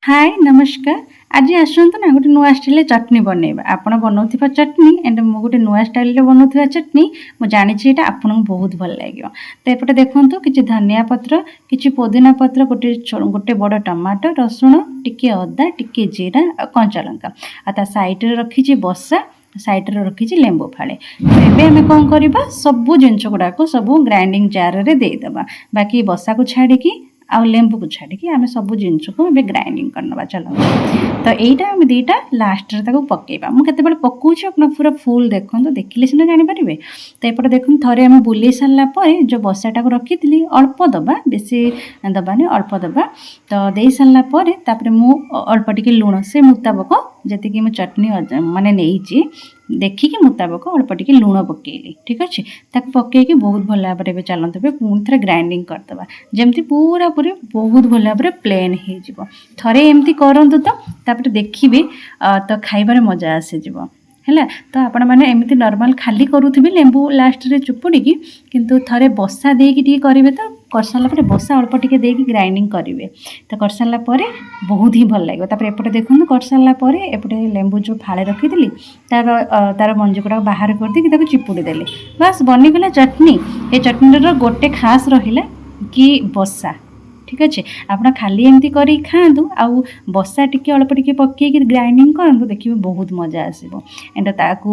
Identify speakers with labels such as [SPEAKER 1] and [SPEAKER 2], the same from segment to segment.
[SPEAKER 1] ହାଏ, ନମସ୍କାର। ଆଜି ଆସନ୍ତୁ ନା ଗୋଟେ ନୂଆ ଷ୍ଟାଇଲରେ ଚଟନି ବନେଇବା। ଆପଣ ବନାଉଥିବା ଚଟନି ଆଣ୍ଡ ମୁଁ ଗୋଟେ ନୂଆ ଷ୍ଟାଇଲରେ ବନାଉଥିବା ଚଟନି, ମୁଁ ଜାଣିଛି ଏଇଟା ଆପଣଙ୍କୁ ବହୁତ ଭଲ ଲାଗିବ। ତ ଏପଟେ ଦେଖନ୍ତୁ, କିଛି ଧନିଆ ପତ୍ର, କିଛି ପୋଦିନା ପତ୍ର, ଗୋଟେ ବଡ଼ ଟମାଟୋ, ରସୁଣ, ଟିକେ ଅଦା, ଟିକେ ଜିରା ଆଉ କଞ୍ଚା ଲଙ୍କା। ଆଉ ତା ସାଇଡ଼ରେ ରଖିଛି ବସା, ସାଇଡ଼ରେ ରଖିଛି ଲେମ୍ବୁ ଫାଳେ। ତ ଏବେ ଆମେ କ'ଣ କରିବା? ସବୁ ଜିନିଷ ଗୁଡ଼ାକୁ ସବୁ ଗ୍ରାଇଣ୍ଡିଙ୍ଗ ଜାରରେ ଦେଇଦେବା। ବାକି ବସାକୁ ଛାଡ଼ିକି ଆଉ ଲେମ୍ବୁକୁ ଛାଡ଼ିକି ଆମେ ସବୁ ଜିନିଷକୁ ଏବେ ଗ୍ରାଇଣ୍ଡିଙ୍ଗ କରିନେବା। ଚାଲନ୍ତୁ, ତ ଏଇଟା ଆମେ ଦୁଇଟା ଲାଷ୍ଟରେ ତାକୁ ପକାଇବା। ମୁଁ କେତେବେଳେ ପକାଉଛି, ଆପଣ ପୁରା ଫୁଲ୍ ଦେଖନ୍ତୁ, ଦେଖିଲେ ସିନା ଜାଣିପାରିବେ। ତ ଏପଟେ ଦେଖନ୍ତୁ, ଥରେ ଆମେ ବୁଲେଇ ସାରିଲା ପରେ ଯେଉଁ ବସାଟାକୁ ରଖିଥିଲି, ଅଳ୍ପ ଦେବା, ବେଶୀ ଦେବାନି, ଅଳ୍ପ ଦେବା। ତ ଦେଇ ସାରିଲା ପରେ ତାପରେ ମୁଁ ଅଳ୍ପ ଟିକେ ଲୁଣ, ସେ ମୁତାବକ ଯେତିକି ମୁଁ ଚଟଣି ମାନେ ନେଇଛି, ଦେଖିକି ମୁତାବକ ଅଳ୍ପ ଟିକେ ଲୁଣ ପକାଇଲି। ଠିକ୍ ଅଛି? ତାକୁ ପକାଇକି ବହୁତ ଭଲ ଭାବରେ ଏବେ ଚାଲନ୍ତୁ, ଏବେ ପୁଣି ଥରେ ଗ୍ରାଇଣ୍ଡିଙ୍ଗ କରିଦେବା, ଯେମିତି ପୁରାପୁରି ବହୁତ ଭଲ ଭାବରେ ପ୍ଲେନ୍ ହେଇଯିବ। ଥରେ ଏମିତି କରନ୍ତୁ ତ, ତାପରେ ଦେଖିବେ ତ ଖାଇବାରେ ମଜା ଆସିଯିବ। ହେଲା? ତ ଆପଣମାନେ ଏମିତି ନର୍ମାଲ୍ ଖାଲି କରୁଥିବେ ଲେମ୍ବୁ ଲାଷ୍ଟରେ ଚୁପୁଡ଼ିକି, କିନ୍ତୁ ଥରେ ବସା ଦେଇକି ଟିକେ କରିବେ। ତ କରିସାରିଲା ପରେ ବସା ଅଳ୍ପ ଟିକେ ଦେଇକି ଗ୍ରାଇଣ୍ଡିଙ୍ଗ କରିବେ। ତ କରିସାରିଲା ପରେ ବହୁତ ହିଁ ଭଲ ଲାଗିବ। ତାପରେ ଏପଟେ ଦେଖନ୍ତୁ, କରିସାରିଲା ପରେ ଏପଟେ ଲେମ୍ବୁ ଯେଉଁ ଫାଳେ ରଖିଥିଲି, ତାର ମଞ୍ଜି ଗୁଡ଼ାକ ବାହାର କରିଦେଇକି ତାକୁ ଚିପୁଡ଼ି ଦେଲି। ବାସ୍, ବନିଗଲା ଚଟନି। ଏ ଚଟଣିର ଗୋଟେ ଖାସ୍ ରହିଲା କି ବସା। ଠିକ୍ ଅଛି? ଆପଣ ଖାଲି ଏମିତି କରିକି ଖାଆନ୍ତୁ ଆଉ ବସା ଟିକେ ଅଳ୍ପ ଟିକେ ପକାଇକି ଗ୍ରାଇଣ୍ଡିଙ୍ଗ କରନ୍ତୁ, ଦେଖିବେ ବହୁତ ମଜା ଆସିବ। ଏଣ୍ଡ ତାକୁ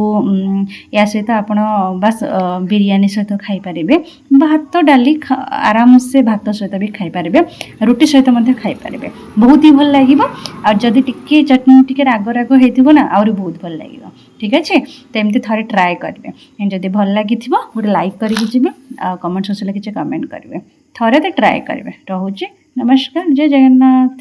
[SPEAKER 1] ୟା ସହିତ ଆପଣ ବାସ୍ ବିରିୟାନୀ ସହିତ ଖାଇପାରିବେ, ଭାତ ଡାଲି ଆରାମସେ ଭାତ ସହିତ ବି ଖାଇପାରିବେ, ରୁଟି ସହିତ ମଧ୍ୟ ଖାଇପାରିବେ। ବହୁତ ହିଁ ଭଲ ଲାଗିବ। ଆଉ ଯଦି ଟିକେ ଚଟଣି ଟିକେ ରାଗ ରାଗ ହେଇଥିବ ନା, ଆହୁରି ବହୁତ ଭଲ ଲାଗିବ। ଠିକ୍ ଅଛି? ତ ଏମିତି ଥରେ ଟ୍ରାଏ କରିବେ। And ଯଦି ଭଲ ଲାଗିଥିବ, ଗୋଟେ ଲାଇକ୍ କରିକି ଯିବେ ଆଉ କମେଣ୍ଟ ସେକ୍ସନରେ କିଛି କମେଣ୍ଟ କରିବେ। ଥରେ ତ ଟ୍ରାଏ କରିବେ। ରହୁଛି, ନମସ୍କାର, ଜୟ ଜଗନ୍ନାଥ।